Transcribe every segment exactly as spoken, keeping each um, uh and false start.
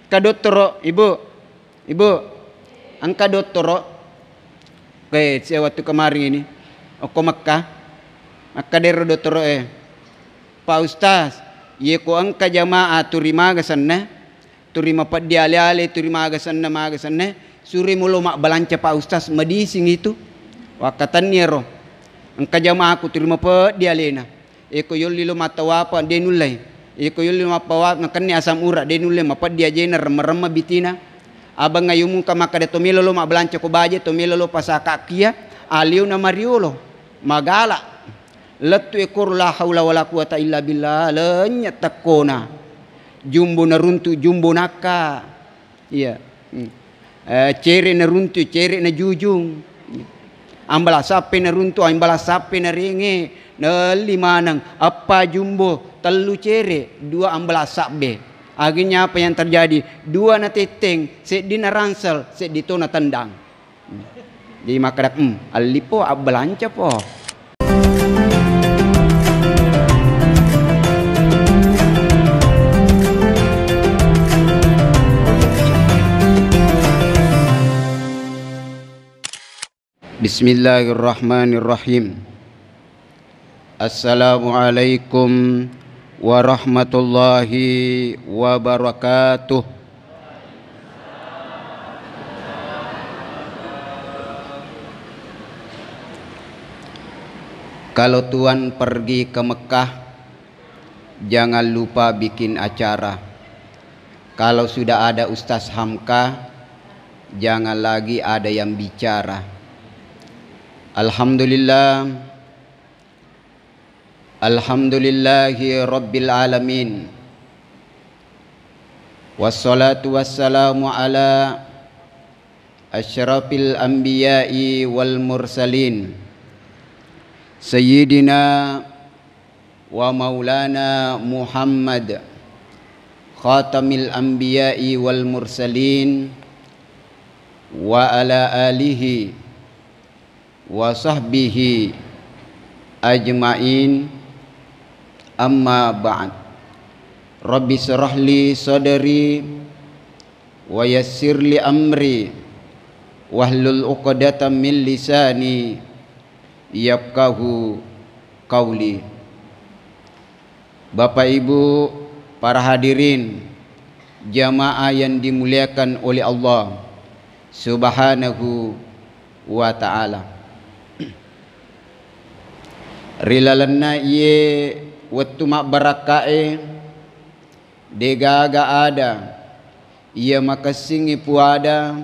Engka dottoro, Ibu. Ibu, engka dottoro. Oke, sia waktu kemarin ini. Okko Mekka. Mekka dero dottoro e. Pak Ustaz, ye ko engka jamaah turi maga senna, turi mapeddi ale-ale, turi maga senna, maga senna, suri mulo mabbalanca Pak Ustaz, madising itu. Wakkatenni ero. Engka jamaahku turi mapeddi alena. Eko yolli lo mattawapa, de nullei. Eko yolli lo mappawa-, makenni asam urat, de nulle mapeddi ajena, remma-remma bitina. Abang ayumungka makkeda to melo lo mabbalanca ko baje, to melo lo pasaka kia, aliuna mariolo. Magala. Lettu ekor la haula wala quwata illa billah, lenya tekkona. Jumbo naruntu, jumbo nakka. Iya. Hmm. Eh, cere naruntu, cere najujung. Ambala sappe naruntu, ambala sappe narenge. Nelli maneng, eppa jumbo, tellu cere, dua ambala sabbe. Akhirnya apa yang terjadi? Dua natetteng, seddi naransel, seddi to natendang. Hmm. Jadi makkeda, hmm, allipo, abbalanca po. Bismillahirrahmanirrahim. Assalamualaikum warahmatullahi wabarakatuh. Kalau tuan pergi ke Mekah, jangan lupa bikin acara. Kalau sudah ada Ustaz Hamka, jangan lagi ada yang bicara. Alhamdulillah. Alhamdulillahi rabbil alamin. Wassalatu wassalamu ala asyrafil anbiya'i wal mursalin. Sayyidina wa maulana Muhammad, khatamil anbiya'i wal mursalin, wa ala alihi wa sahbihi ajma'in, amma ba'd. Rabbi syrah li sadri wa yassir li amri wahlul uqdatam min lisani yafqahu qauli. Bapak Ibu, para hadirin, jamaah yang dimuliakan oleh Allah Subhanahu wa Ta'ala. Ri lalenna iye wettu mabbarakkae, degaga ada iya makessingngi puada,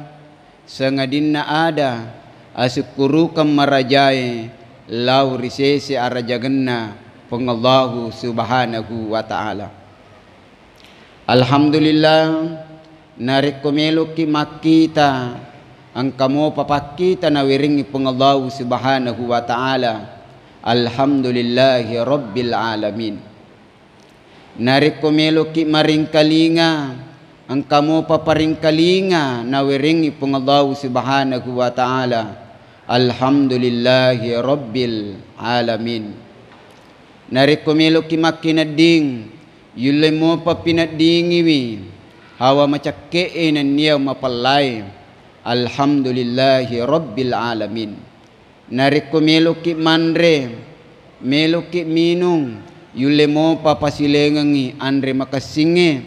sangadinna ada asukkurukeng marajae lao ri sese arajagenna Puang Allahu Subhanahu wa Ta'ala. Alhamdulillah, narekko meloki makkita, engka mopa pakkita nawerengngi Puang Allahu Subhanahu wa Ta'ala. Alhamdulillahi Rabbil Alamin. Narekko meloki maringkalinga, engka mopa paringkalinga nawerengngi Puang Allahu Subhanahu wa Ta'ala. Alhamdulillahi Rabbil Alamin. Narekko meloki makkinedding, yulle mopa pineddingiwi hawa macakke'e nennia mapellae. Alhamdulillahi Rabbil Alamin. Narekko meloki manre, meloki minung, yulle mopa pasilengengngi anre makessingnge,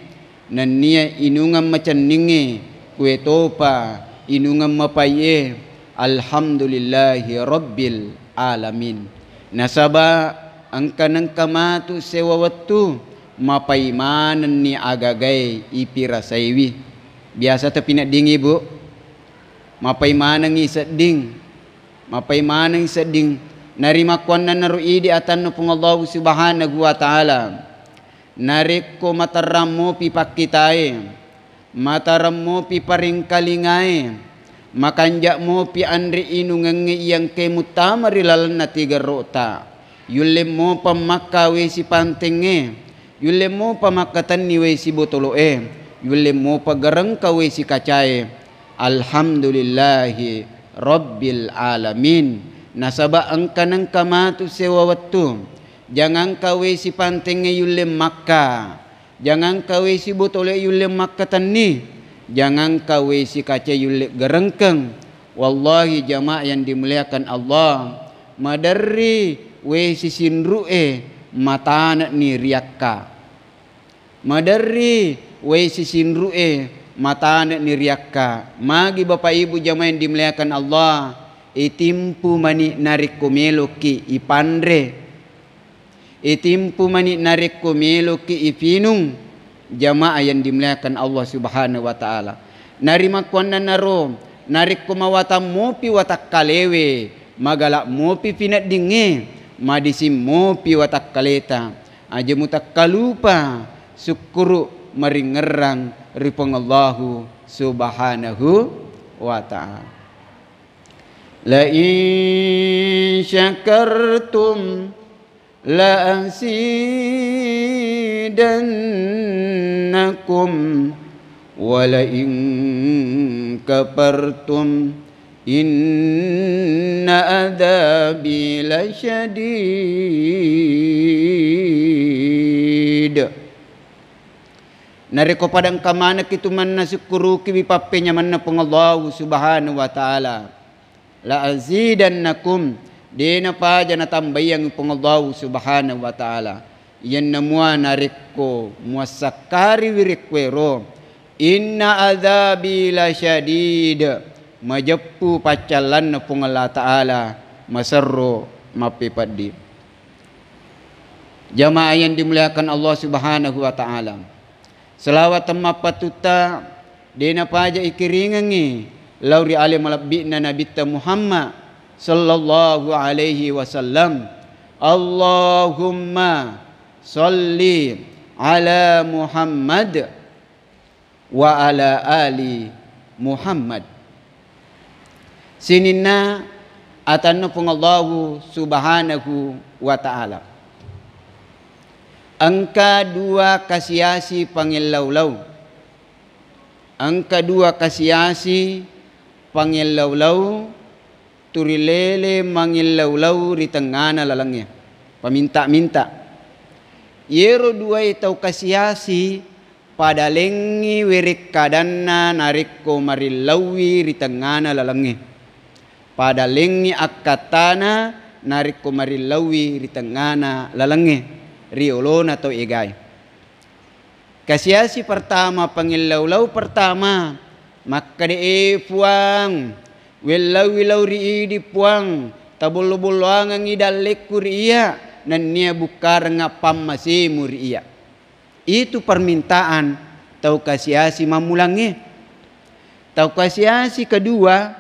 nennia inungeng macenningnge, kuetopa inungeng mapai'e. Alhamdulillahi Rabbil Alamin. Nasaba engka nengka matu sewa wettu, mapai manenni agagae ipirasaiwi. Biasa tapineddingi, Bu. Mapai manengngi sedding. Mapai maneng sedding narimakkuannanaro idi atanna Puang Allahu Subhanahu wa Ta'ala. Narekko materrang mopi pakkitae, materrang mopi paringkalingae, makanja mopi anre inungengnge iyangke muttama ri lalenna tigerro'ta, yulle mopa makka wesi pantengnge, yulle mopa makkatenni wesi botolo'e, yulle mopa garengka wesi kacae. Alhamdulillahi Rabbil Alamin. Nasaba engka nengka matu sewa wettu, jangangka wesi pantengnge yulle makka, Jangangka wesi botole yulle makkatenni, jangangka wesi kaca yulle gerengkeng. Wallahi jamaah yang dimuliakan Allah, maderri wesi sinru'e matane'ni riakka. Maderri wesi sinru'e matane'ni riakka. Magi Bapak Ibu jamaah yang dimuliakan Allah, itimpu mani narekko meloki ipanre. Itimpu mani narekko meloki ifinung, jamaah yang dimuliakan Allah Subhanahu wa Ta'ala. Narimakkuannanaro, narekko mawatang mopi watakkalewe, magala mopi fineddingnge, madising mopi watakkaleta, aja mutakkalupa sukkuru maringngerrang ri Puang Allahu Subhanahu wa Ta'ala. La in syakartum la azidannakum wa la in kafartum inna adzabi lasyadid. Narekko pada engka manekki tu mannasukkuruki wi pappenyamenna Puang Allahu Subhanahu wa Ta'ala, la azidannakum, de napaja natambaiyangngi Puang Allahu Subhanahu wa Ta'ala. Iyanna mua narekko muassakkariwi rekkuero, inna adzabi lasyadid, majeppu paccallanna Puang Allah Ta'ala, maserro mappepeddi. Jamaah yang dimuliakan Allah Subhanahu wa Ta'ala, selawat temmappatutta de napaja ikiringengngi lao ri ale malebbi'na Nabitta Muhammad sallallahu alaihi wasallam. Allahumma salli ala Muhammad wa ala ali Muhammad. Sininna atanna Puang Allahu Subhanahu wa Ta'ala. Engka dua kasiasi pangellaulau. Engka dua kasiasi pangellaulau, turilele mangellaulau ri tengngana lalengnge. Paminta-minta. Yero duae tau kasiasi padalengngi werekkadanna narekko marillauwi ri tengngana lalengnge. Padalengngi akkattana narekko marillauwi ri tengngana lalengnge, ri olona tau egae. Kasiasi pertama, pangellaulau pertama, makkeda, "E Puang, wellauwi lao ri idi, Puang, tabollo-bolloangengngi dallekku ri Iyya, nennia bukkarengnga pammasemu ri Iyya." Itu permintaan tau kasiasi mammulangnge. Tau kasiasi kedua,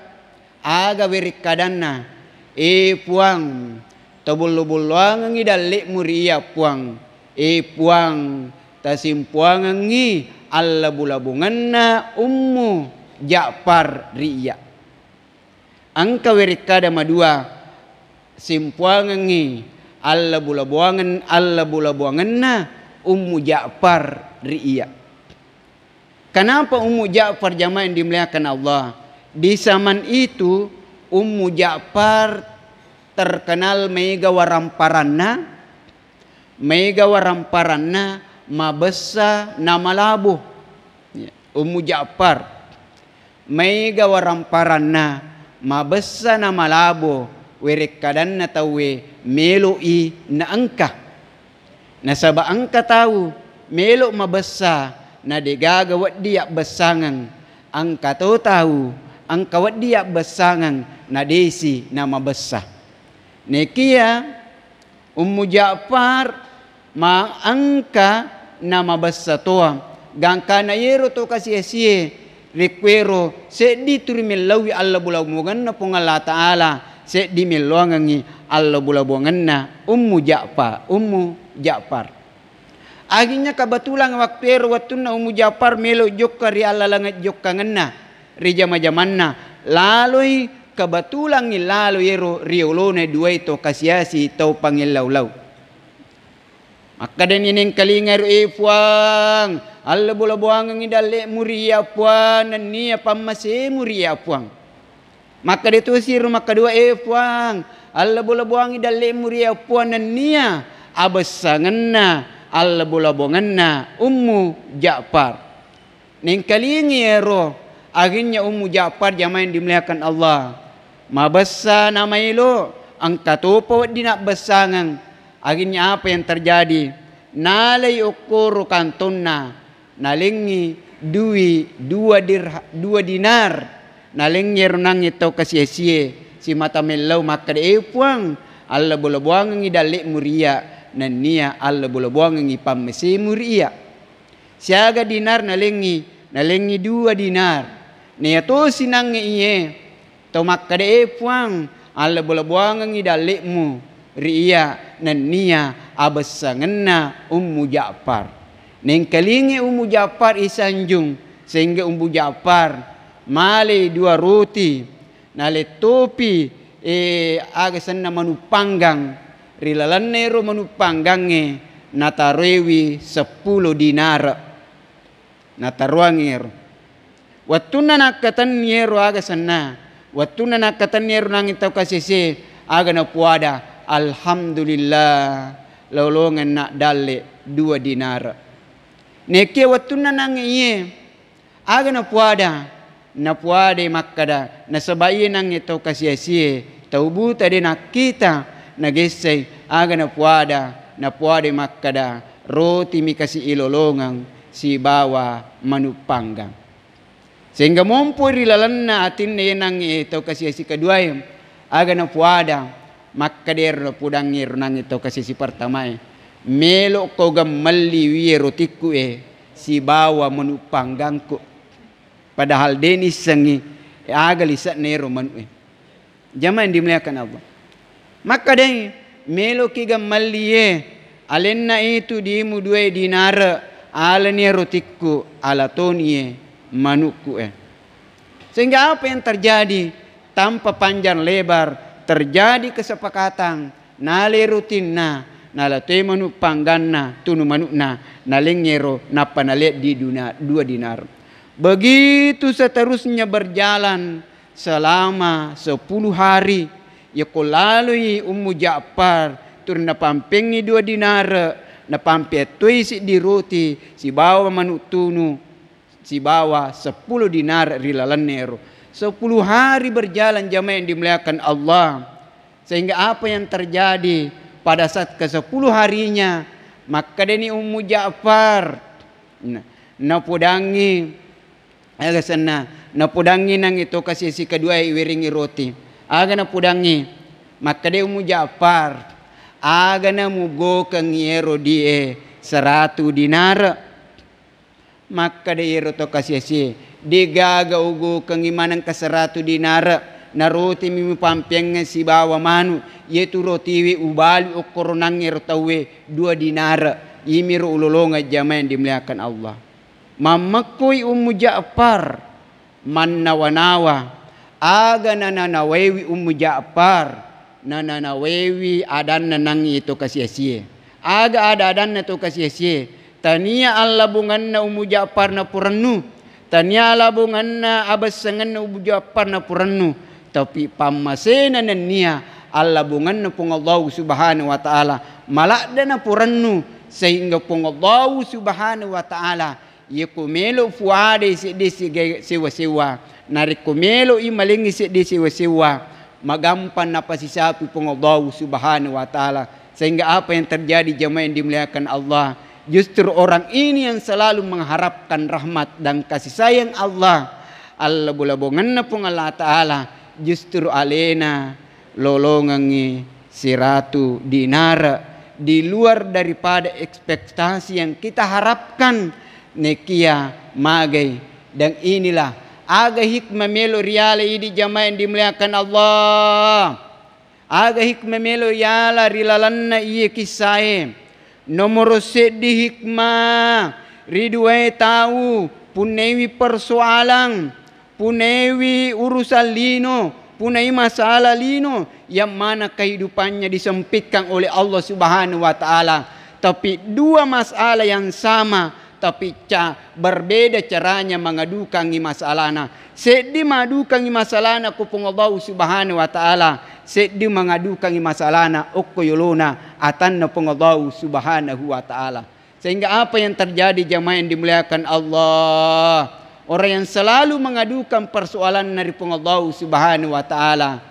aga werekkadanna, "E Puang, tabollo-bolloangengngi dalle'mu ri Iyya, Puang. E Puang, tasimpuangengngi allabo-labongenna Ummu Ja'far ri Iyya." Engka werekkada madua, simpuangengngi allabo-laboangen-, allabo-laboangenna Ummu Ja'far ri Iyya. Kenapa Ummu Ja'far, jamaah yang dimuliakan Allah? Di zaman itu, Ummu Ja'far terkenal maega waramparanna, maega waramparanna mabessa na malabo. Ya, Ummu Ja'far, maega waramparanna mabessa na malabo, werekkadanna tauwe melo'i naengka. Nasaba engka tau melo mabessa na degaga wedding yabbessangeng, engka to tau engka wedding yabbessangeng na desi na mabessa. Nekia Ummu Ja'far ma engka na mabessa toa, gangkana yero to kasiasie, rekkuero seddi tu rimellauwi allabo-labongenna Puang Allah Ta'ala, seddi melloangengngi allabo-labongenna Ummu Ja'fa-, Ummu Ja'far. Akhirnya kebetulan waktu ero wettunna Ummu Ja'far melo jokka ri allalengeng jokkangenna ri jama-jamanna, laloi kebetulangngi lalo ero ri olona duae to kasiasi tau pangellaulau. Makkedani nengkalinga ero, "E Puang, allabo-laboangengngi dalle'mu ri Iyya, Puang, nennia pammasemu ri Iyya, Puang." Makkeda tosi ro makkadua, "E Puang, allabo-laboangngi dalle'mu ri Iyya, Puang, nennia abessangenna allabo-labongenna Ummu Ja'far. Nengkalingi ero, akhirnya Ummu Ja'far, jamaah yang dimuliakan Allah, mabessa namaelo, engka topa wedding nabbessangeng. Akhirnya apa yang terjadi? Nalai okkoro kantonna, nalengngi dui dua dirha-, dua dinar. Nalengngi ero nangnge tau kasiasie, simata mellau makkeda, "E Puang, allabo-laboangengngi dalle'mu ri iyya, nennia allabo-laboangengngi pammesemu ri iyya." Siaga dinar nalengngi? Nalengngi dua dinar. Naiya tosi nangnge iye tau makkeda, "E Puang, allabo-laboangengngi dalle'mu ri iyya, nennia abessangenna Ummu Ja'far." Nengkalingi Ummu Ja'far isanjung, sehingga Ummu Ja'far malai dua roti, nalettopi, eh, aga senna manu panggang. Ri lalenna ero manu panggangnge nataroiwi seppulo dinar. Nataroangngi ero. Wettunna nakkatenni ero aga senna, wettunna nakkatenni ero nangnge tau kasiasie, aga napuada, "Alhamdulillah, lolongeng na dalle dua dinar." Nekia wettunna nangnge iye, aga napuada? Napuadai makkeda, nasaba iye nangnge tau kasiasie, tau buta de nakkita, nagessai, aga napuada? Napuadai makkeda, "Roti mi kasi ilolongeng sibawa manu panggang." Sehingga mompoi ri lalenna atinna iye nangnge tau kasiasi keduae, aga napuada? Makkeda ero napudangngi ero nangnge tau kasiasi pertamae, "Melo'ko gemmelli wie rotikku e sibawa manu panggangku." Padahal de nissengngi aga lise'na ero manu'e. Jamaah yang dimuliakan Allah. Makkedai, "Meloki gemmellie, alenna itu dimu dua dinare, alani rotikku, alatoni manukku e." Sehingga apa yang terjadi? Tanpa panjang lebar, terjadi kesepakatan, nale rotinna, nalatoi manu pangganna, tunu manukna, nalengngero, nappa naleaddi duna-, dua dinar. Begitu seterusnya berjalan, selama sepuluh hari, yako laloi Ummu Ja'far, turu napampengngi dua dinare, napampeang toi siddi roti, sibawa manu tunu, sibawa sepuluh dinar ri lalenna ero. Sepuluh hari berjalan, jamaah yang dimuliakan Allah. Sehingga apa yang terjadi pada saat kesepuluh harinya, makkedani Ummu Ja'far, na-, napodangngi, aga senna, napodangngi nangnge to kasiasi keduae iweringngi roti. Aga napodangngi? Makkeda Ummu Ja'far, "Aga namugokengngi ero die seratu dinare?" Makkeda iyaro to kasiasie, "Degaga ugokengngi manengka seratu dinare, na roti mi mupampeangngeng sibawa manu, iyatu rotiwe ubali okkoronangnge ro tauwe dua dinare, imiro ulolongeng." Jamaah yang dimuliakan Allah. Mammekkoi Ummu Ja'far, mannawa-nawa. Aga nananawaiwi Ummu Ja'far? Nananawaiwi adanna nangnge to kasiasie. Aga ada-adanna to kasiasie? Tania allabungenna Ummu Ja'far napurennu, tania allabungenna abessengenna Ummu Ja'far napurennu, tapi pammasena nennia allabungenna Puang Allahu Subhanahu wa Ta'ala. Maladde napurennu, sehingga Puang Allahu Subhanahu wa Ta'ala, iyako melo fuadai seddi siga-, sewa-sewa, narekko melo i malengngi seddi sewa-sewa, magampang napasisapi Puang Allahu Subhanahu wa Ta'ala. Sehingga apa yang terjadi, jamaah yang dimuliakan Allah? Justru orang ini yang selalu mengharapkan rahmat dan kasih sayang Allah, allabo-labongenna Puang Allah Ta'ala, justru alena lolongengngi siratu dinare di luar daripada ekspektasi yang kita harapkan. Nekia magai. Dan inilah aga hikmah melo riala idi, jamaah yang dimuliakan Allah. Aga hikmah melo riala ri lalenna iye kissae. Nomoro seddi hikmah, ri duae tau punnewi persoalan, punaiwi urusan lino, punai masalah lino, yang mana kehidupannya disempitkan oleh Allah Subhanahu wa Ta'ala. Tapi dua masalah yang sama, tapi ca-, berbeda caranya mengadukangi masalahna. Seddi madukangi masalahna ko Puang Allahu Subhanahu wa Ta'ala, seddi mengadukangi masalahna okko yolona atanna Puang Allahu Subhanahu wa Ta'ala. Sehingga apa yang terjadi, jamaah yang dimuliakan Allah? Orang yang selalu mengadukan persoalanna ri Puang Allahu Subhanahu wa Ta'ala,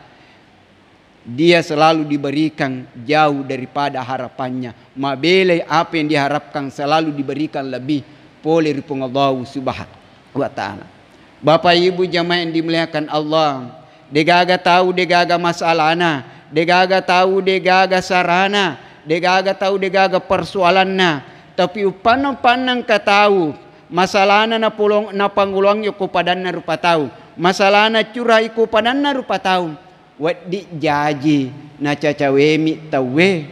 dia selalu diberikan jauh daripada harapannya. Mabelai apa yang diharapkan selalu diberikan lebih pole ri Puang Allahu Subhanahu wa Ta'ala. Bapak Ibu jamaah yang dimuliakan Allah, degaga tau degaga masalahna, degaga tau degaga sarana, degaga tau degaga persoalanna, tapi uppanna-uppanna engka tau masalahna napolong-, napangoloangngi ko padanna rupa tau, masalahna curhai ko padanna rupa tau. Wedding jaji nacacawemi tauwe.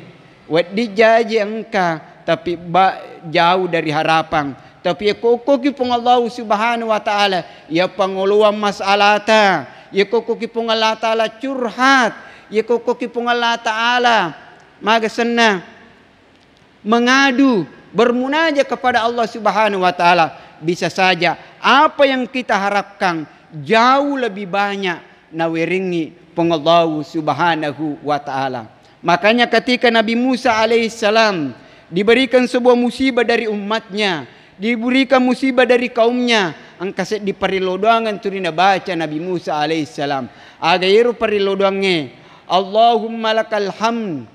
Wedding jaji engka, tapi ba-, jauh dari harapan. Tapi yakokkoki Puang Allahu Subhanahu wa Ta'ala, ya pangoloang masalahta, yakokkoki Puang Allah Ta'ala curhat, yakokkoki Puang Allah Ta'ala maga senna mengadu, bermunajat kepada Allah Subhanahu wa Ta'ala, bisa saja apa yang kita harapkan jauh lebih banyak nawerengngi Puang Allahu Subhanahu wa Ta'ala. Makanya ketika Nabi Musa alaihissalam diberikan sebuah musibah dari umatnya, diberikan musibah dari kaumnya, engka seddi parillodoangeng tuli nabaca Nabi Musa alaihissalam. Aga ero parillodoangnge, Allahumma lakal hamd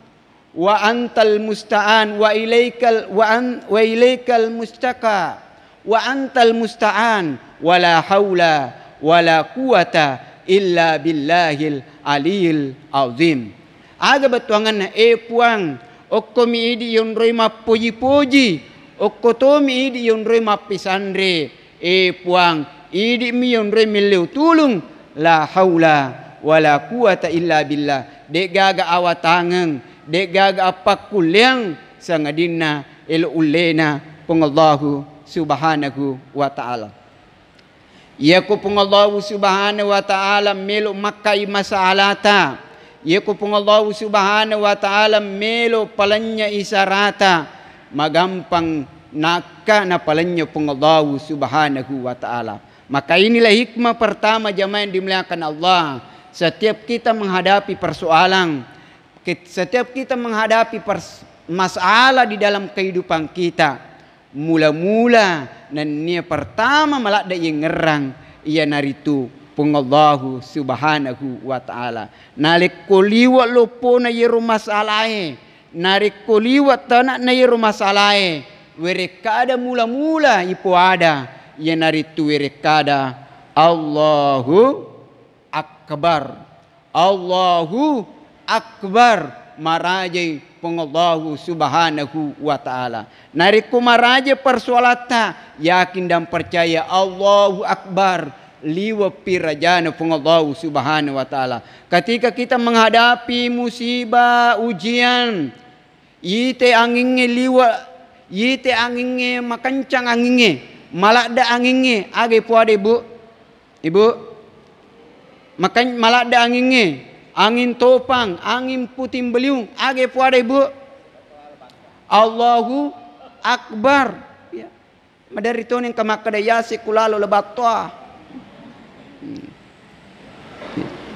wa antal musta'an, wa ilaikal, wa an-, wa ilaikal mustaka, wa antal musta'an, wa la haula wa la quwata illa billahil aliyil azim. Aga bettuanganna, e Puang, okkomi idi yonroi mappoji-poji, okko tomi idi yonroi mappisanre, e Puang, idi'mi yonroi melleu tulung, la haula wala quwata illa billah, de'gaga awatangeng, de'gaga appakkulleang, sangadinna elo ullena Puang Allahu Subhanahu wa Ta'ala. Iyako Puang Allahu Subhanahu wa Ta'ala melo makkai masalata, iyako Puang Allahu Subhanahu wa Ta'ala melo palennyai sarata, magampang nakka napalennye Puang Allahu Subhanahu wa Ta'ala. Maka inilah hikmah pertama, jamaah yang dimuliakan Allah. Setiap kita menghadapi persoalan, ke-, setiap kita menghadapi pers-, masalah di dalam kehidupan kita, mula-mula nennia pertama maladde yengngerrang iyanaritu Puang Allahu Subhanahu wa Ta'ala. Nalekko liwa loppona yero masalae, narekko liwa tanakna yero masalae, werekkada mula-mula ipoada, iyanaritu werekkada Allahu Akbar. Allahu Akbar, marajai Puang Allahu Subhanahu wa Ta'ala. Narekko maraja persoalatta, yakin dan percaya Allahu Akbar, liweppi rajana Puang Allahu Subhanahu wa Ta'ala. Ketika kita menghadapi musibah, ujian, ite angingnge liwe, ite angingnge makencang angingnge, maladde angingnge, aga ipoada, Ibu? Ibu? Makan-, maladde angingnge, angin topang, angin puting beliung, aga ipoada, Ibu? Allahu Akbar. Ya. Maderri toni engka makkeda, "Yasi kulalo lebattoa." Hmm.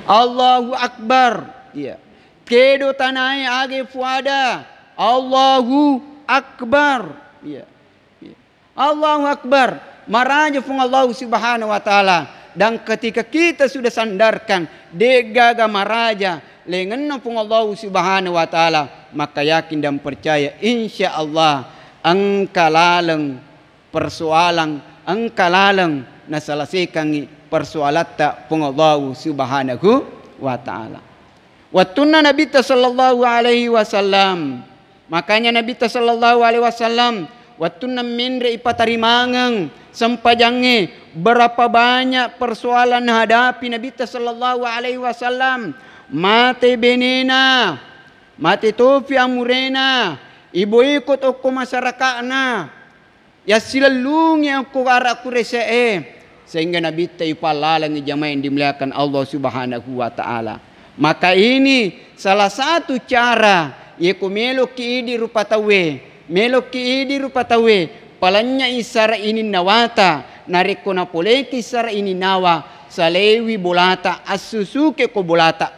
Allahu Akbar. Iya. Kedo tanae, aga ipoada, Allahu Akbar. Iya. Iya. Allahu Akbar. Maraja Puang Allahu Subhanahu wa Ta'ala. Dan ketika kita sudah sandarkan, de'gaga maraja laingenna Puang Allahu Subhanahu wa Ta'ala, maka yakin dan percaya, insya Allah, engka laleng persoalan, engka laleng naselesaikangngi persoalatta Puang Allahu Subhanahu wa Ta'ala. Wettunna Nabitta sallallahu alaihi wasallam, makanya Nabitta sallallahu alaihi wasallam wettunna menre ipatarimangeng sempajangnge, berapa banyak persoalan nahadapi Nabitta sallallahu alaihi wasallam. Mate benena, mate tofi amurena, iboikot okko masyarakatna. Yassilellungi okko ara kurese'e, sehingga Nabitta ipallalengi, jamaah yang dimuliakan Allah Subhanahu wa Ta'ala. Maka ini salah satu cara, yeko meloki idi rupa tauwe, meloki idi rupa tauwe, palennyai sara ininnawata, narekko napoleki sara ininnawa, salewi bolata, assusuke ko bolata.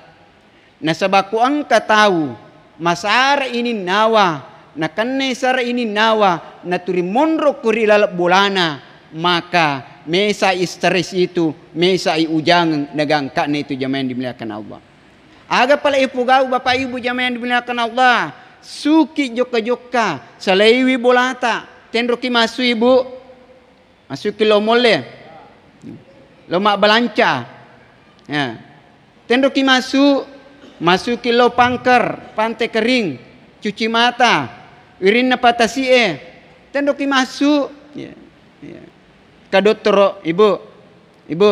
Nasaba ko engka tau masara ininnawa, Nakennai sara ininnawa, naturi monro ko ri laleng bolana, maka mesai stres itu, mesai ujangeng, nagangka'na itu jamaah yang dimuliakan Allah. Aga pale ipogau Bapak Ibu jamaah yang dimuliakan Allah, suki jokka-jokka, salaiwi bolata, tenroki massu Ibu, massuki lo molle, lo mabbalanca. Ya. Tenroki massu, massuki lo pangker, pante kering, cuci mata, wirinna patasi'e. Tenroki massu. Ya. Ya. Ka dottoro, Ibu. Ibu,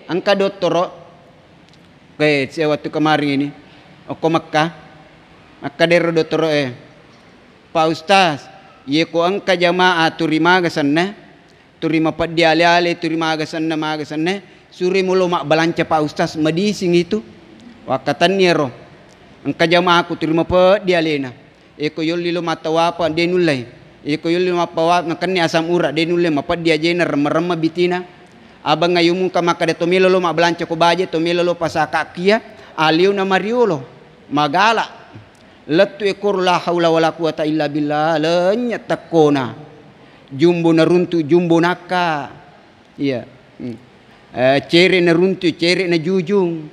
engka dottoro. Oke, sia waktu kemarin ini. Okko Mekka. Mekka dero dottoro e. Pak Ustaz, ye ko engka jamaah turi maga senna, turi mapeddi ale-ale, turi maga senna, maga senna, suri mulo mabbalanca Pak Ustaz, madising itu. Wakkatenni ero. Engka jamaah ku turi mapeddi alena. Eko yolli lo mattawapa, de nullei. Eko yolli lo mappawa-, makenni asam urat, de nullei, mapeddi ajena, remma-remma bitina. Abang ayumungka makkeda to melo lo mabbalanca ko baje, to melo lo pasaka kia, aliuna mariolo. Magala. Lettu ekor la haula wala quwata illa billah, lennye tekkona. Jumbo naruntu, jumbo nakka. Iya. Hmm. Eh, cere naruntu, cere najujung.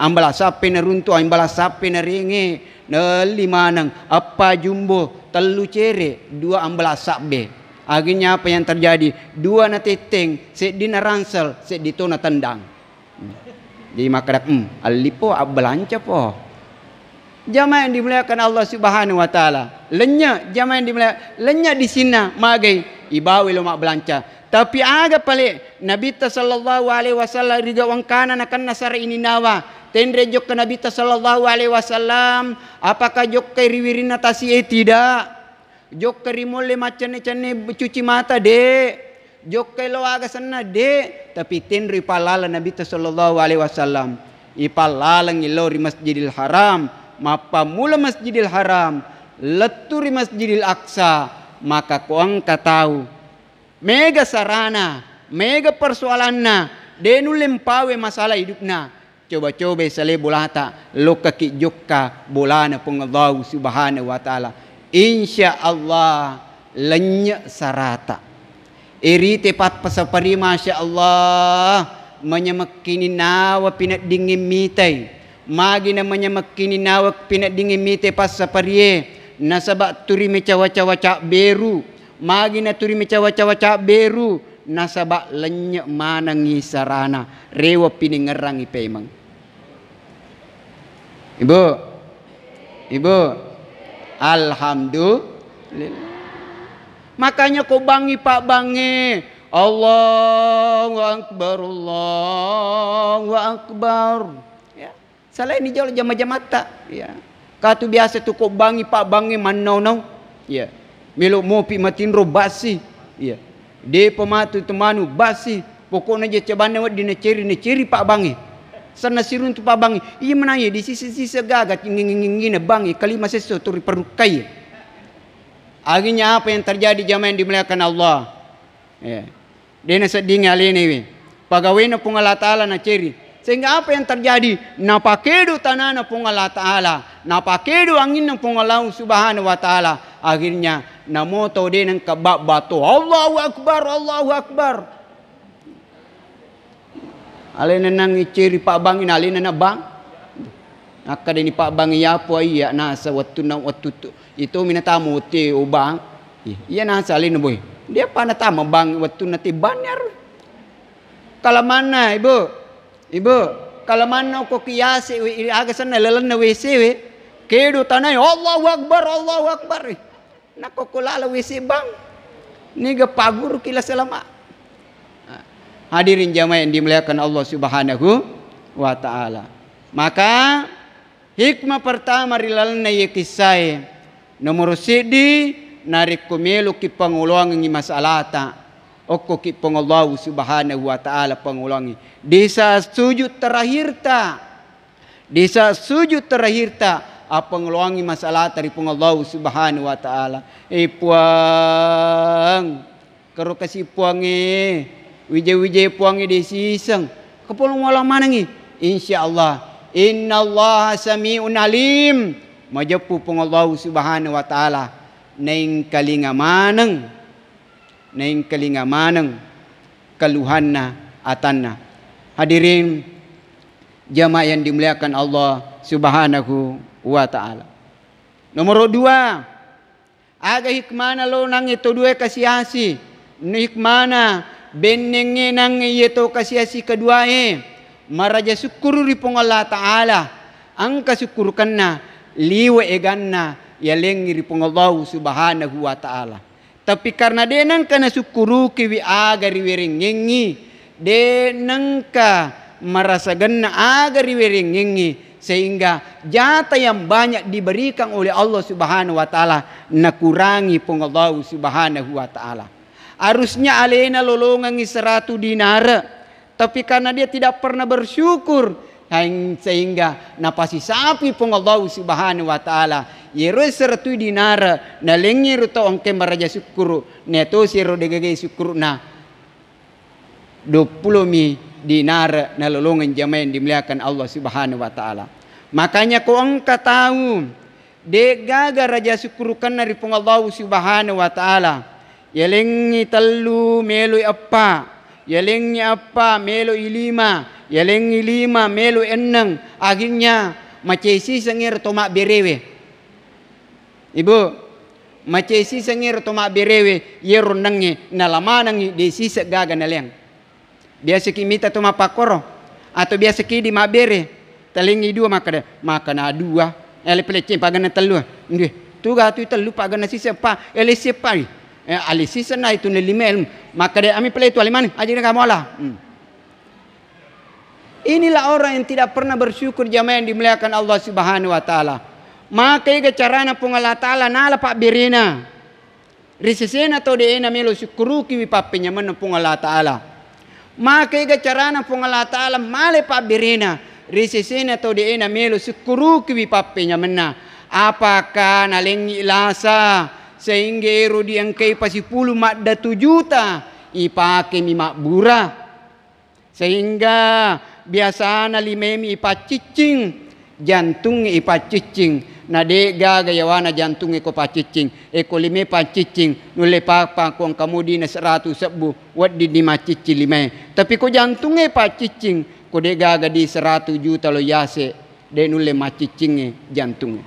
Ambala sappe naruntu, ambala sappe narenge. Nelli maneng, eppa jumbo, tellu cere, dua ambala sabbe. Akhirnya apa yang terjadi? Dua natetteng, seddi naransel, seddi to natendang. Hmm. Jadi makkeda, hmm, allipo, abbalancapo. Jamaah yang dimuliakan Allah Subhanahu wa Ta'ala. Lennye, jamaah yang dimuliakan, lennye di sinna, magai, ibawa lo mabbalanca. Tapi aga pale Nabitta sallallahu alaihi wasallam riga wangkana nakenna sara ininawa. Tenre jokka Nabitta sallallahu alaihi wasallam, apakah jokka ri wirinna tasi e? Tidak. Jokka ri molle maccenne-cenne cuci mata, de. Jokka lo aga senna, de. Tapi tenri palala Nabitta sallallahu alaihi wasallam. Ipallalengngi lao ri Masjidil Haram, mappammula Masjidil Haram, lettu ri Masjidil Aqsa, maka ko engka tau mega sarana, mega persoalanna, de nulle mpawe masalah hidupna, coba-coba salai bolata, lokkaki jokka bolana Puang Allahu Subhanahu wa Ta'ala. Insya Allah, lennye sarata. Irite pappasapari, masya Allah, manyamekkini nawa pineddingngi mitai. Magi na manyamekkini nawa pineddingngi mitai passaparie, nasaba turi mecawa-cawa cabberu. Magi na turi mecawa-cawa cabberu, nasaba lennye manengngi sarana. Rewa piningerrangi pemeng. Ibu, Ibu, alhamdulillah. Makanya ko bangngi pabbangnge, Allahu Akbar, Allahu Akbar. Ya, salaini jolo jama-jamatta. Ya. Katu biasa tu ko bangngi pabbangnge mannau-nau. Ya. Melo mopi matinro bassi. Ya. Depa matu temanu bassi. Pokokna je cabanna wedding naceri, naceri pabbangnge. Sanna siruntu pabbangnge. Iya menaye di sisi-sisi gaga, ngingi-ngingina bangnge, kalima sesso turi parukkai. Akhirnya apa yang terjadi, jamaah yang dimuliakan Allah? Ya. De naseddingi alenewe. Pagawena Puang Allah Ta'ala naceri. Sehingga apa yang terjadi? Napakedo tanana Puang Allah Ta'ala. Napakedo anginna Puang Allah Subhanahu wa Ta'ala. Akhirnya, namoto de nengka babbato. Allahu Akbar, Allahu Akbar. Alena nang iceri pabbangngi, alena na bang. Akkadani pabbangngi, yapo iya nasa wettunna, wettu tu, itomi natama wettu e, o bang. Iya nasa alena boy. Dia pa natama bang wettunna te bang aro. Kalamanna, Ibu. Ibu, kalamanna ko kiase we, aga senna lalenna W C we. Kedo tanai, Allahu Akbar, Allahu Akbar. Nakko ko lala W C bang, niga pagguruki la selama. Nah, hadirin jamaah yang dimuliakan Allah Subhanahu wa Ta'ala. Maka, hikmah pertama ri lalenna iye kissae, nomoro siddi, narekko meloki pangoloangengngi masalata, okkoki Puang Allahu Subhanahu wa Ta'ala pangoloangngi. Di saat sujud terakhirta, Di saat sujud terakhirta, appangoloangngi masalata ri Puang Allahu Subhanahu wa Ta'ala. Eh, Puang, karo kasi Puangnge, wija-wijai Puangnge de siseng. Kepolong wala manengngi. Insya Allah. Innallaha sami'un alim. Majeppu Puang Allahu Subhanahu wa Ta'ala, naengkalinga maneng, naengkalinga maneng keluhanna atanna. Hadirin jamaah yang dimuliakan Allah Subhanahu wa Ta'ala. Nomor dua, aga hikmana lo nangnge to dua kasiasi? Nu hikmana bennengnge nangnge iye to kasiasi keduae maraja sukkuru ri Puang Allah Ta'ala, engka sukkurukenna liwe eganna yalengngi ri Puang Allahu Subhanahu wa Ta'ala. Tapi karena de nengka nasukkurukiwi aga riwerengngengngi, de nengka marasagenna aga riwerengngengngi, sehingga jatah yang banyak diberikan oleh Allah Subhanahu wa Ta'ala nakurangi Puang Allahu Subhanahu wa Ta'ala. Harusnya alena lolongengngi seratu dinara, tapi karena dia tidak pernah bersyukur, sehingga napasisapi Puang Allahu Subhanahu wa Ta'ala. Yero seratu dinara nalengngi ro tau engka maraja sukkuru, netosi ro degaga sukkuruna, duappulo mi dinara nalolongeng, jamaah yang dimuliakan Allah Subhanahu wa Ta'ala. Makanya ko engka tau degaga raja sukkurukenna ri Puang Allahu Subhanahu wa Ta'ala, yalengngi tellu meloi eppa, yalengngi eppa meloi lima, yalengngi lima meloi enneng, akhirnya macesiseng ero to mabberewe. Ibu, macesiseng ero to mabberewe, yero ennengnge nalamanengngi, de siseng gaga naleang. Biasaki mita to mappakkoro, atau biasaki di mabbere, talengngi dua makkeda, makkana dua, ele peleceng paganna tellu, ndue, tuga tu tellu paganna siseng pa, ele seppa, eh, ale siseng na itu ne lima, makkeda ami pele tu ale maneng, aja kamu ala. Hmm. Inilah orang yang tidak pernah bersyukur, jamaah yang dimuliakan Allah Subhanahu wa Ta'ala. Maka ega carana Puang Allah Ta'ala nala pabberena ri sesena tau de'e namelo sukkurukiwi pappenyamenna Puang Allah Ta'ala. Maka ega carana Puang Allah Ta'ala male pabberena ri sesena tau de'e namelo sukkurukiwi pappenyamenna? Apakah nalengngi lasa sehingga ero diengkai pasipulu maddatu juta ipakemi mabbura? Sehingga biasana limaemi ipacciccing, jantungnge ipacciccing, na de' gaga yawana jantungnge ko pacciccing. E, ko limae pacciccing, nulle papa ko engka mudina seratu sebbu, wedding ni macciccing limae. Tapi ko jantungnge pacciccing, ko de' gaga di seratu juta lo yase, de' nulle macciccingnge jantungnge.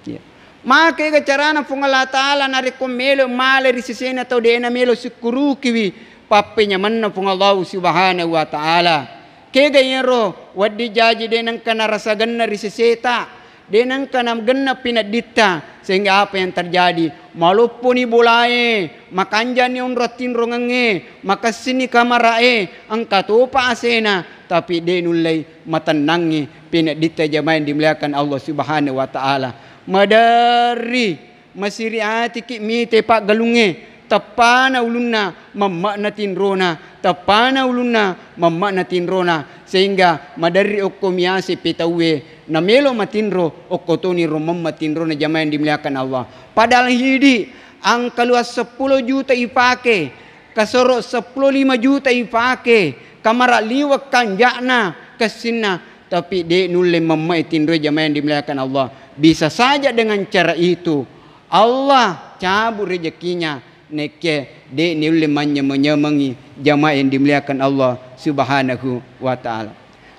Iya. Maka ega carana Puang Allah Ta'ala narekko melo male ri sesena tau de' namelo sukkurukiwi pappenyamenna Puang Allahu Subhanahu wa Ta'ala. Kega iyaro wedding jaji de' nengka narasagenna ri seseta, de' nengka nagenna pinedditta, sehingga apa yang terjadi? Malopponi bolae, makanjani onrong tinrongengnge, makessinni kamara'e, engka topa asena, tapi de' nullei matennangngi pinedditta, jamaah yang dimuliakan Allah Subhanahu wa Ta'ala. Maderri masiri atiki mite paggalungnge, teppana ulunna, memme'na tinrona, teppana ulunna, memme'na tinrona, sehingga maderri okko miase petauwe namelo matinro, okko toni ro memme tinrona, jamaah yang dimuliakan Allah. Padahal hidi engka luas seppulo juta ipake, kasoro seppulo lima juta ipake, kamara liwe' kanja'na kessinna, tapi de' nulle memme'i tinroe, jamaah yang dimuliakan Allah. Bisa saja dengan cara itu Allah cabut rezekinya, nekke de' nulle manyameng-nyamengi, jamaah yang dimuliakan Allah Subhanahu wa Ta'ala.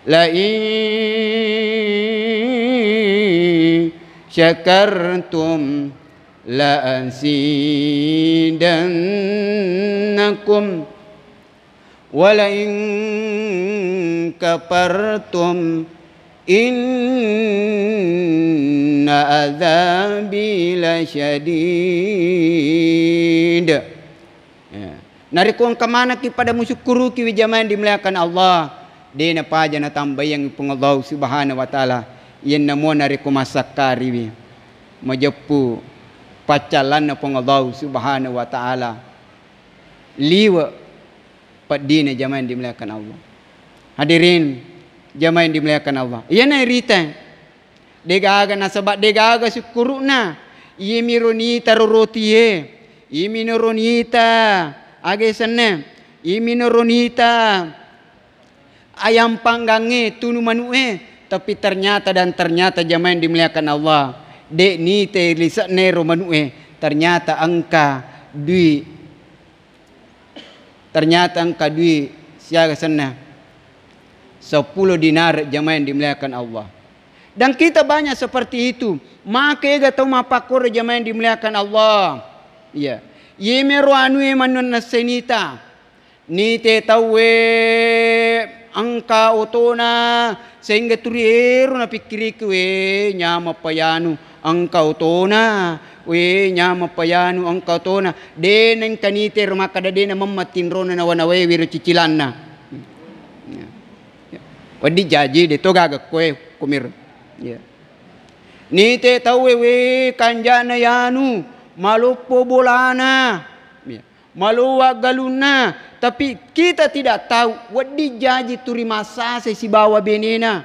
La in syakartum la azidannakum, wa la in kafartum inna adzabi lasyadid. Ya. Narekko engka manekki pada musukkurukiwi, jamaah yang dimuliakan Allah, de' napaja natambaiyangngi Puang Allah Subhanahu wa Ta'ala. Iyanna mua narekko massakkariwi, majeppu paccallanna Puang Allah Subhanahu wa Ta'ala, liwe' peddina, jamaah yang dimuliakan Allah. Hadirin jamaah yang dimuliakan Allah, iyana rita de'gaga, nasaba' de'gaga sukkuru'na. Iyamiro nita ro rotie, iyamiro nita aga senna, iyamiro nita ayam panggangnge, tunu manu'e, tapi ternyata dan ternyata, jamaah yang dimuliakan Allah, De' nite lise'na ero manu'e, ternyata engka dui, ternyata engka dui siaga senna seppulo dinar, jamaah yang dimuliakan Allah. Dan kita banyak seperti itu. Maka ega tau mappakkoro, jamaah yang dimuliakan Allah. Iya. Yemero anue manuanna senita. Nite tauwe engka otona, sehingga turi ero napikkiriki, "We, nyamappa yanu engka otona, we, nyamappa yanu engka otona." De' nengka nite ro makkada de' namemma tinrona nawa-nawai wiro cicilanna. Wedding jaji de' to gaga koe kumiro. Iya. Nite tauwe, "We, kanjana yanu, maloppo bolana." Iya. Malowa galunna, tapi kita tidak tahu, wedding jaji turi massasai sibawa benena.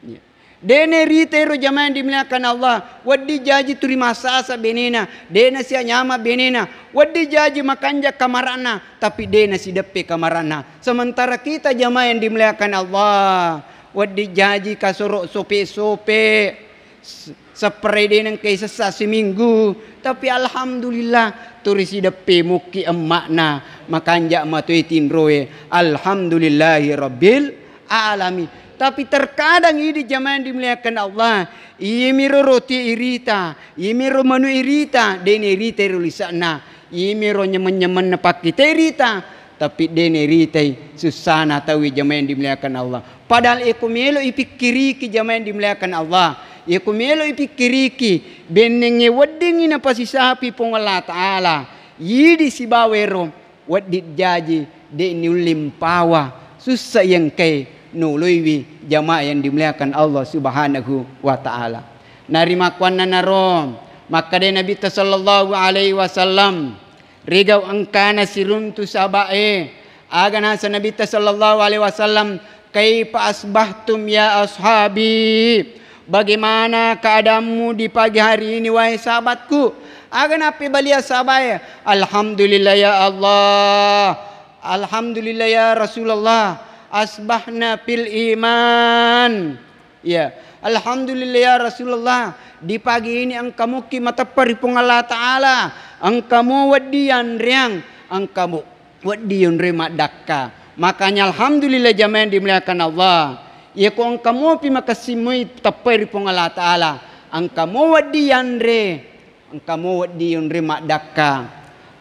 Iya. De' nerita ero, jamaah yang dimuliakan Allah, wedding jaji turi massasa benena, de' nasianyama benena, wedding jaji makanja kamarana, tapi de' nasideppe kamarana. Sementara kita, jamaah yang dimuliakan Allah, wedding jaji kasoro sope-sope. S-, spray de' nengka isessa siminggu, tapi alhamdulillah, turi sideppe mukki emma'na, makanja matoi tinroe. Alhamdulillahi rabbil alamin. Tapi terkadang idi, jamaah yang dimuliakan Allah, iyemiro roti irita, iyemiro manu irita, de' nerita ero lise'na, iyemiro nyemen-nyemenna pakkite irita, tapi de' neritai sussana tauwe, jamaah yang dimuliakan Allah. Padahal eko melo ipikkiriki, jamaah yang dimuliakan Allah, eko melo ipikkiriki, bennengnge weddingngi napasisapi Puang Allah Ta'ala, idi sibawa ero wedding jaji, de' niulling pawa sussa iyengkae noloiwi, jamaah yang dimuliakan Allah Subhanahu wa Ta'ala. Narimakkuannanaro makkadai Nabitta sallallahu alaihi wasallam, rigau engkana siruntu sahaba'e, aga nasa Nabitta sallallahu alaihi wasallam, "Kaifa asbahtum ya ashabi?" Bagaimana keadaanmu di pagi hari ini, wahai sahabatku? Aga nappebalia sahaba'e, "Alhamdulillah ya Allah, alhamdulillah ya Rasulullah, asbahna fil iman." Ya, alhamdulillah ya Rasulullah, di pagi ini engka mukki mateppa ri Puang Allah Ta'ala, engka mo wedding yanreang, engka mo wedding yonroi maddakka. Makanya alhamdulillah, jamaah yang dimuliakan Allah. Iya ko engka mopi makessing moi teppai ri Puang Allah Ta'ala, engka mo wedding yanre, engka mo wedding yonroi maddakka.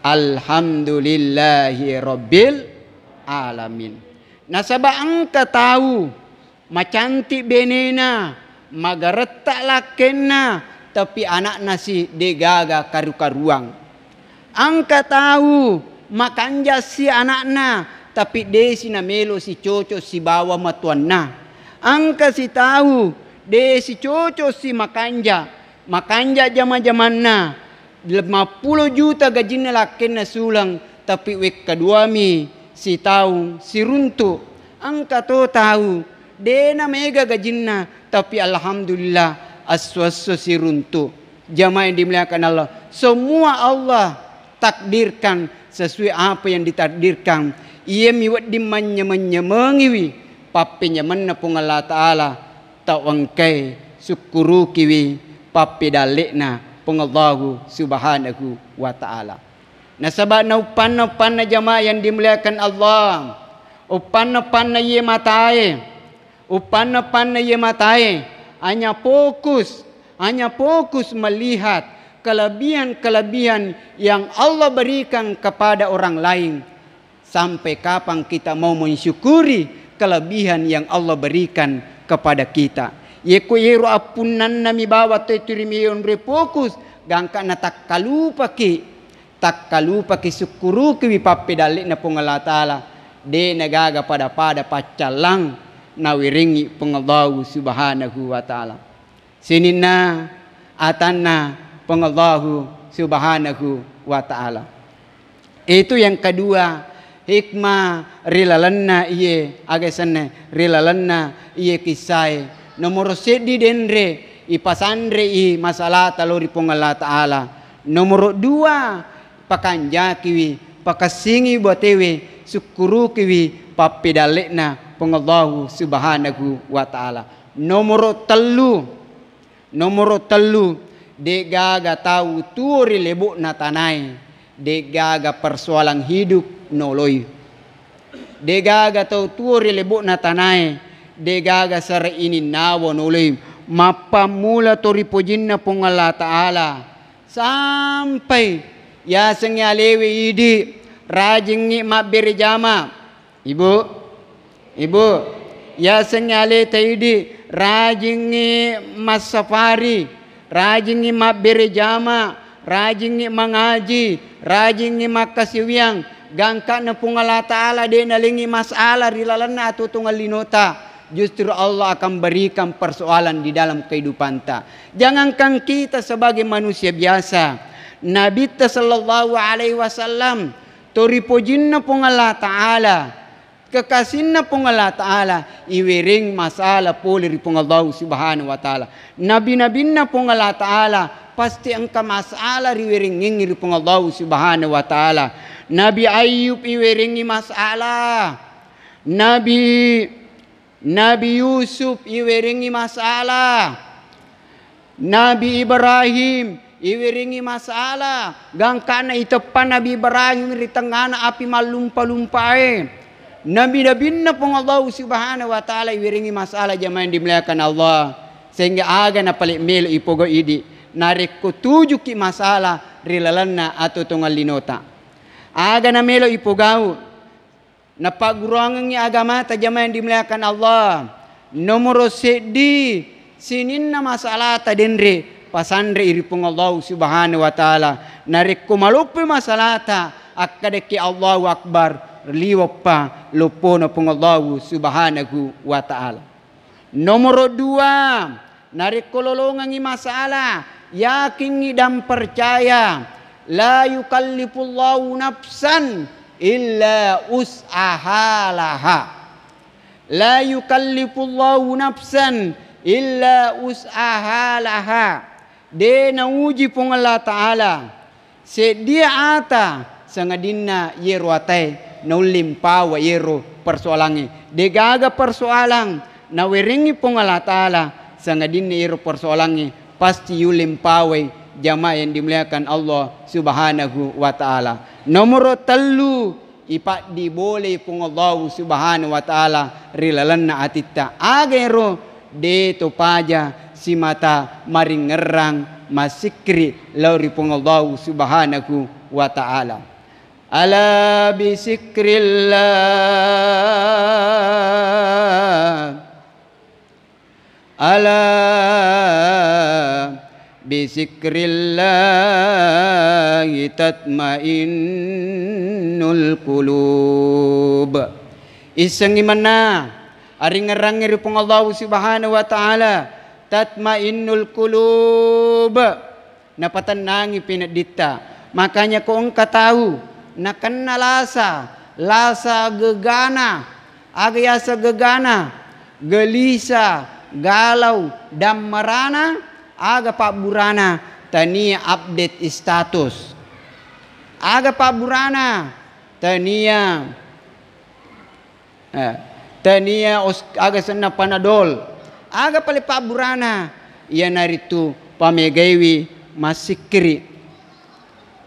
Alhamdulillahi rabbil alamin. Nasaba engka tau macantik benena, magaretta lakkenna, tapi ana'na si degaga karu-karuang. Engka tau makanja si ana'na, tapi desi namelo sicoco sibawa matuanna. Engka sitau desi coco si makanja, makanja jama-jamanna, lima puluh juta gajinna lakkenna suleng, tapi wekka duami sitaung siruntu. Engka to tau dena mega gajinna, tapi alhamdulillah esso-esso siruntu. Jamaah yang dimuliakan Allah, semua Allah takdirkan sesuai apa yang ditakdirkan. Iyami wedding manynyameng-nyamengiwi pappenyamenna Puang Allah Ta'ala. Tau engkae sukkurukiwi pappedalle'na Puang Allahu Subhanahu wa Ta'ala. Nasaba nauppanna-uppanna jamaah yang dimuliakan Allah, uppanna-uppanna iye matae, uppanna-uppanna iye matae, hanya fokus, hanya fokus melihat kelebihan-kelebihan yang Allah berikan kepada orang lain. Sampai kapan kita mau mensyukuri kelebihan yang Allah berikan kepada kita? Yeko yero appunnanna mi bawang toi turi mi yonroi fokus, gangka natakkalupaki, takkalupaki sukkurukiwi pappedalle'na Puang Allah Ta'ala, de nagaga pada-pada paccallang nawerengngi Puang Allahu Subhanahu wa Ta'ala. Sininna atanna Puang Allahu Subhanahu wa Ta'ala. Itu yang kedua, hikmah ri lalenna iye, aga senna, ri lalenna iye kissae. Nomoro seddi denre, ipasanrei masalata lao ri Puang Allah Ta'ala. Nomoro dua, pakanjakiwi, pakessingi botewe, sukkurukiwi pappedalle'na Puang Allahu Subhanahu wa Ta'ala. Nomoro tellu, Nomoro tellu, de'gaga tau tuo ri lebo'na tanae, de'gaga persoalan hidup noloi. De'gaga tau tuo ri lebo'na tanae, de'gaga sara ininnawa noloi. Mappammula to ri pojinna Puang Allah Ta'ala, sampai yasengngi alewe idi, rajingngi mabbere jama. Ibu, ibu, yasengngi aleta idi, rajingngi massafari, rajingngi mabbere jama, rajingngi mangaji, rajingngi makkasiwiang. Gangka'na Puang Allah Ta'ala de' nalengngi masalah ri lalenna atuo-tuongeng linota. Justru Allah akan berikan persoalan di dalam kehidupanta. Jangankan kita sebagai manusia biasa, Nabitta sallallahu alaihi wasallam, to ri pojinna Puang Allah Ta'ala, kekasinna Puang Allah Ta'ala, iwereng masalah pole ri Puang Allah Subhanahu wa Ta'ala. Nabi-nabinna Puang Allah Ta'ala pasti engka masalah riwerengngengngi ri Puang Allah Subhanahu wa Ta'ala. Nabi Ayub iwerengngi masalah. Nabi, Nabi Yusuf iwerengngi masalah. Nabi Ibrahim iwerengngi masalah, gangka'na iteppa Nabi Ibrahim ri tengngana api mallumpa-lumpae. Nabi-nabinna Puang Allah Subhanahu wa Ta'ala iwerengngi masalah, jamaah yang dimuliakan Allah, sehingga aga napale melo ipogau idi narekko tujuki masalah ri lalenna atuo-tuongeng linota. Aga namelo ipogau, napagguruangengngi agamata, jamaah yang dimuliakan Allah. Nomoro seddi, sininna masalata denre pasanre ri Puang Allah Subhanahu wa Ta'ala. Narekko maloppo masalata, akkadaki Allahu Akbar, liweppa loppona Puang Allah Subhanahu wa Ta'ala. Nomoro dua, narekko lolongengngi masalah, yakingngi dan percaya, la yukallifullahu nafsan illa us'aha laha. La yukallifullahu nafsan illa us'aha laha. De nauji Puang Allah Ta'ala seddi ata sangadinna yero atae naulle mpawa yero persoalangnge. Degaga persoalang nawerengngi Puang Allah Ta'ala sangadinna yero persoalangnge pasti yulle mpawai, jamaah yang dimuliakan Allah Subhanahu wa Ta'ala. Nomoro tellu, ipaddi bolei Puang Allahu Subhanahu wa Ta'ala ri lalenna atitta. Aga ero? De to paja simata maringngerrang massikkiri lao ri Puang Allahu Subhanahu wa Ta'ala. Ala bisikrillah. Ala bisikrillahi tatmainnul qulub. Issengngi mennang aringngerrangnge ri Puang Allahu Subhanahu wa Ta'ala, tatmainnul qulub. Napatennangi pinedditta. Makanya ko engka tau nakenna lasa, lasa gegana, aga yaseng gegana, gelisah, galau, dammarana, aga pabburana? Tania update status. Aga pabburana? Tania Eh, tania os-, aga senna Panadol. Aga pale pabburana? Iyanaritu pamegaiwi massikkiri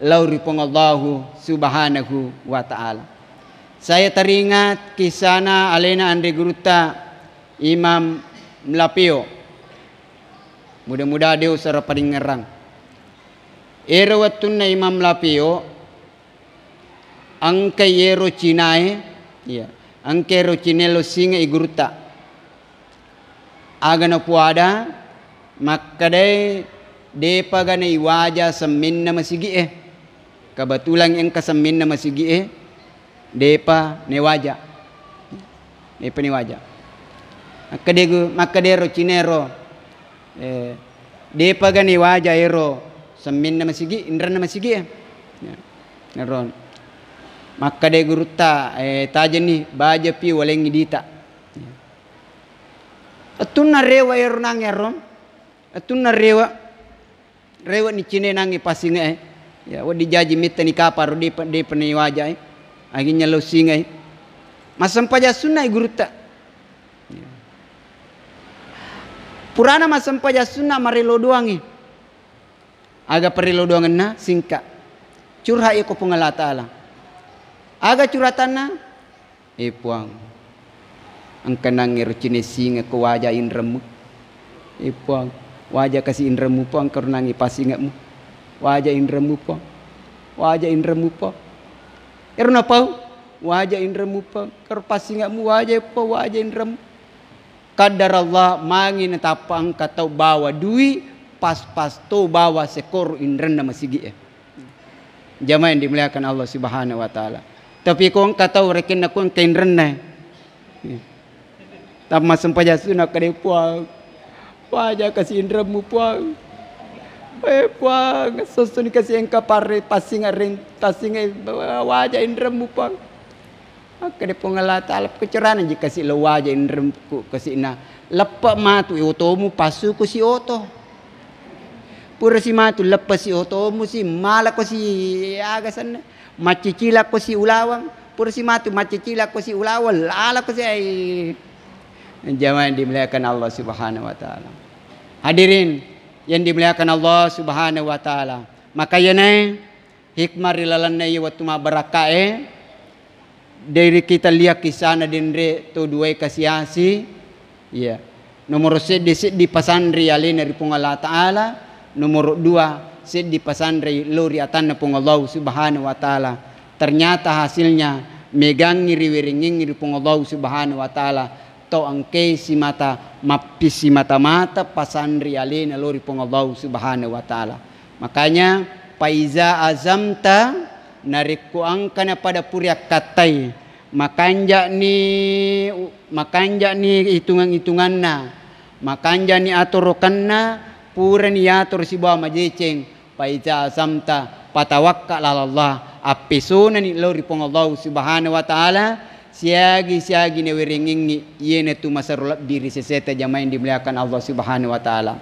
lao ri Puang Allahu Subhanahu wa Ta'ala. Saya teringat kisana alena anre gurutta Imam Mlapeo. Mudah-mudahan de usara paringngerang. Ero wettunna Imam Mlapeo, engka yero Cinae, iya, engka yero Cinae lo singa i gurutta. Aga napuada, makkedai, depa gana iwaja semminna masigi'e. Kebetulan engka semminna masigi'e, depa newaja. Depa newaja. Makkedai gu-, makkedai ro Cinae ro, eh, depa gana iwaja ero semminna masigi, inrenna masigi, eh. Ya. Nero. Makkedai gurutta, eh, tajenni baja pi walengngi dita. Ya. Ettunna rewa ero nang ero. Ettunna rewa. Rewe'ni Cinae nangnge passinge'e. Ya, wedding jaji mettani kapang ro, depa, depa naiwajae. Akhirnya lo singai. Massempajang sunna'i gurutta. Ya. Purana massempajang sunna marello doangngi. Aga parello doangenna? Singka. Curhat iko Puang Allah Ta'ala. Aga curhatanna? Eh Puang, engka nangnge ro cinessingekko waja inremmu. Eh Puang, waja kasi inremmu Puang, engka ro nangnge pasingekmu. Waja inremmu Puang. Waja inremmu Puang. Ero napau, waja inremmu Puang, engka ro pasingekmu, waja Puang, waja inremmu. Qaddarallah, mangi natappa engka tau bawa dui, pas-pas to bawa sekoro inrenna masigi'e. Jamaah yang dimuliakan Allah Subhanahu wa Ta'ala. Tapi ko engka tau rekenna ko engka inrenna. Tamma sempajang sunna kade Puang. Waja kasi inremmu Puang. Eh Puang, sossoni kasi engka parre passinga ren-, tassinga waja inremmu Puang. Makkeda Puang Allah Ta'ala, "Kecerana ji kasi lo waja inremku kasi'na. Leppe matu otomu, passuku si oto. Pura si matu leppe si otomu si, malako si aga senna. Maccicilako si ulawang. Pura si matu maccicilako si ulawang, lalako si ai." Jamaah yang dimuliakan Allah Subhanahu wa Ta'ala. Hadirin yang dimuliakan Allah Subhanahu wa Ta'ala. Maka iyanae hikmah ri lalenna iya wettu mabbarakkae, dari kita lihat kisahna denre to duae kasi-asi. Iya. Nomoro seddi, seddi pasanri alena ri Puang Allah Ta'ala. Nomoro dua, seddi pasanri lo ri atanna Puang Allah Subhanahu wa Ta'ala. Ternyata hasilnya megangngi riwerengengngi ri Puang Allah Subhanahu wa Ta'ala. To engke simata mappi simata-mata pasanri alena lo ri Puang Allah Subhanahu wa Ta'ala. Makanya, faiza azamta, narekko engkana pada puri akkattai, makanja'ni, makanja'ni hitungang-hitunganna, makanja'ni atorokenna, purani yatoro sibawa majeceng, faiza azamta, fatawakkal 'alallah, appesonani lao ri Puang Allah Subhanahu wa Ta'ala, siagi-siagi nawerengengngi, iyanatu masero lebbi ri seseta jamaah yang dimuliakan Allah Subhanahu wa Ta'ala.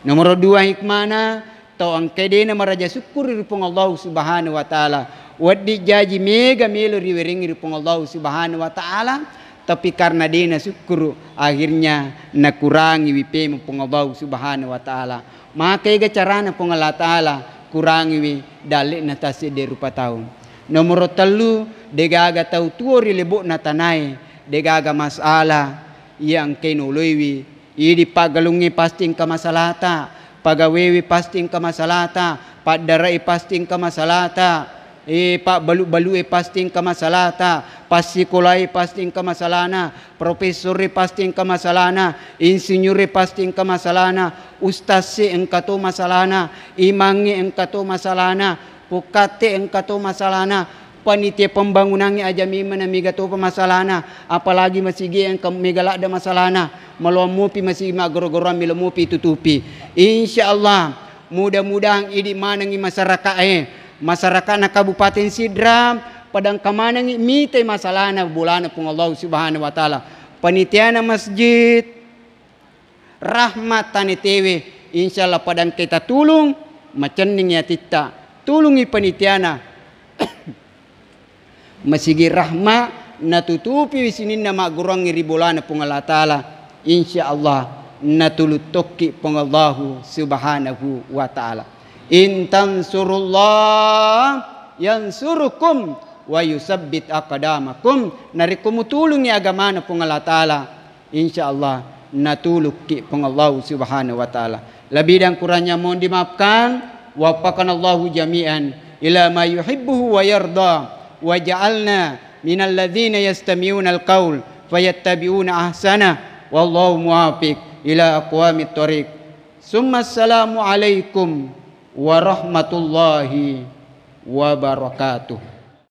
Nomoro dua hikmana, tau engkae dena maraja sukkuru ri Puang Allah Subhanahu wa Ta'ala. Wedding jaji mega melo riwerengngi ri Puang Allah Subhanahu wa Ta'ala, tapi karena dena sukkuru, akhirnya nakurangiwi pemeng Puang Allah Subhanahu wa Ta'ala. Maka ega carana Puang Allah Ta'ala kurangiwi dalle'na tassedde rupa tau. Nomoro tellu, degaga tau tuo ri lebo'na tanae, degaga masalah iya engkae noloiwi. Idi paggalungnge pasti engka masalata, pagawewe pasti engka masalata, paddarae pasti engka masalata, eh, pabbalu-balue pasti engka masalata, passikolae pasti engka masalana, professore pasti engka masalana, insinyure pasti engka masalana, ustasse engka to masalana, imangnge engka to masalana, pukkatte engka to masalana, panitia pembangunangnge aja memeng na mega topa masalana, apalagi masigi engka mega ladde masalana, maloang mopi masigi maggoro-goroang melo mopi tutupi. Insya Allah, mudah-mudahan idi manengngi masyarakae, masyarakatna Kabupaten Sidrap, pada engka manengngi mitai masalana bolana Puang Allah Subhanahu wa Ta'ala. Panitiana masjid, rahmat tanetewe, insya Allah pada engkae tatulung, macenning atitta, tulungi panitiana. Masigi rahma natutupiwi sininna magguruangnge ri bolana Puang Allah Ta'ala, insya Allah natulung tokki Puang Allahu Subhanahu wa Ta'ala. In tansurullah yansurukum wa yusabbit aqdamakum. Narekko mutulungi agamana Puang Allah Ta'ala, insya Allah natulukki Puang Allahu Subhanahu wa Ta'ala. Lebih dan kurangnya mohon dimaafkan. Waffaqanallahu jami'an ila ma yuhibbuhu wa yarda, wa ja'alna minal ladzina yastami'unal qaul fayattabi'una ahsana. Wallahu muwaffiq ila aqwamit thariq. Summa assalamu alaikum warahmatullahi wabarakatuh.